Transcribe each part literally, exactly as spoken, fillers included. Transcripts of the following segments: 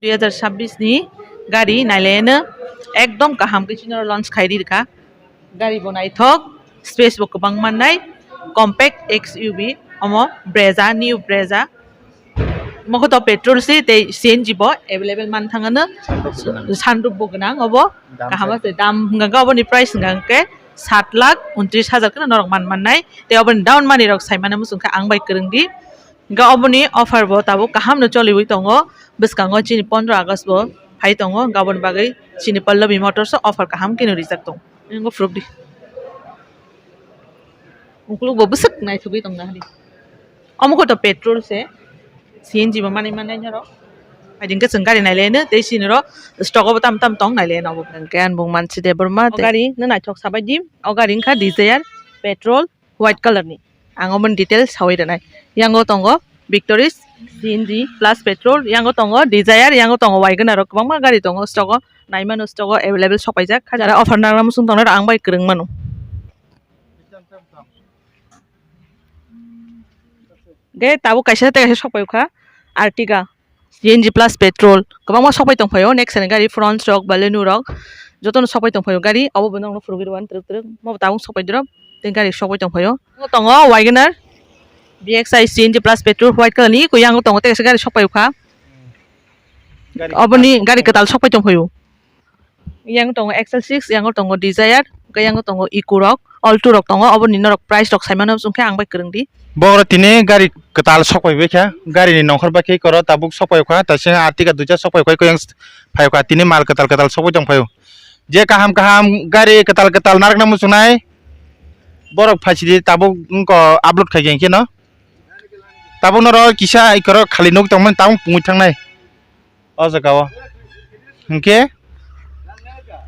Dui hazar sabbish ni gari nailaino ekdom kaham khe chini launch khai ri rwkha. Gari bo naithok, space bo kwbang mannai, compact X U V, omo Brezza, new Brezza. Mokho to petrol se tei C N G bo available man thangano. Sunroof bo gwnang obo. Kaham se dam hwnka khe oboni price hwnka khe sat lakh untris hajar kheno norok man mannai. Tei oboni down money rok sai mano muchung khe ang bai kwrwng di. Hwnka oboni offer bo tabuk kaham no choliwi tongo. Bwskango chini pondro August bo phai tongo. Hwnka oboni bagwi chini Pallavi Motors o offer kaham khe no rijak tongo. Nini bo phuruk di. Ukuluk bo bwswk naithogwi tongna hadi. Omo khe to petrol se, C N G bo manwi mannai norok. Haiding khe chwng gari nailaino tei chini ro stock obo tam tam tong nailaino obo. Hwnkhe ang bung Mansi Debbarma. O gari no naithok sabai di. O gari wngkha Dzire petrol white color ni. Ang omo ni details sawi rwnai. Yango tongo Victoris C N G plus petrol, yango tongo Dzire, yango tongo Wagon aro kwbangma gari tongo stock o. Naimano stock o available sok paijak. Jara offer nangna muchung tongnai rok ang bai kwrwng mano. Ge tabuk kaisa tei kaisa sokpai kha Ertiga C N G plus petrol kwbangma sokpai tongphaio, next ni gari Fronx rok Baleno rok jotono sokpai tongphaio gari, obo bo nokno phurugwi rwan twrwk twrwk mo tabuk sokpai dirok tei gari sokpai tongphaio. Tongo Wagon R V X I C N G plus petrol white color ni, kuyang tongo tei kaisa gari sokpai kha. Oboni gari kwtal sokpai tongphaio. Yang tongo X L six, yang tongo Dzire, hwnkhe yang tongo Eeco rok, Alto rok tongo, oboni norok price rok saimano hwnkhe ang bai kwrwng di. Boro tini gari kwtal sokpai bai kha, gari ni nongkhor bai khe koro tabuk sokpai kha, taising Ertiga duita sokpai kha, koyang phai kha, tini mal kwtal kwtal sokpai tong phaio. Je kaham kaham gari kwtal kwtal narwkna muchungnai borok phaisidi tabuk wngkha upload khai khe no. Tabuk norok kisa ikorok khali nuk tongmani tabuk pungwi thangnai. O jaga o. Hinkhe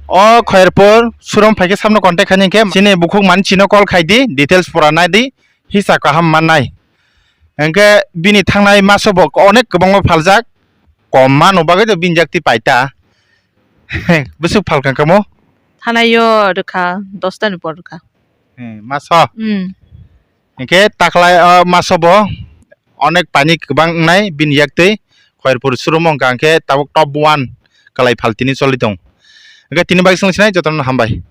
o Khairpur showroom phaikhe samno contact khaini hinkhe chini bukhuk mani chino call khaidi, details pura naidi, hisa kaham mannai. Hinkhe bini thangnai maso bo onek kwbangma phaljak, kom mano bagwi to bini jak twi paita. Bwswk phalkha kamo? Thanaio rwkha dosta ni por rwkha. Hmm, maso? Hmm. Hinkhe taklai o maso bo onek pani kwbang wngnai bini yak twi Khairpur showroom wngkha, hinkhe tabuk top one kwlai phal tini choli tong. Hinkhe tini bai swng sinai jotono hambai.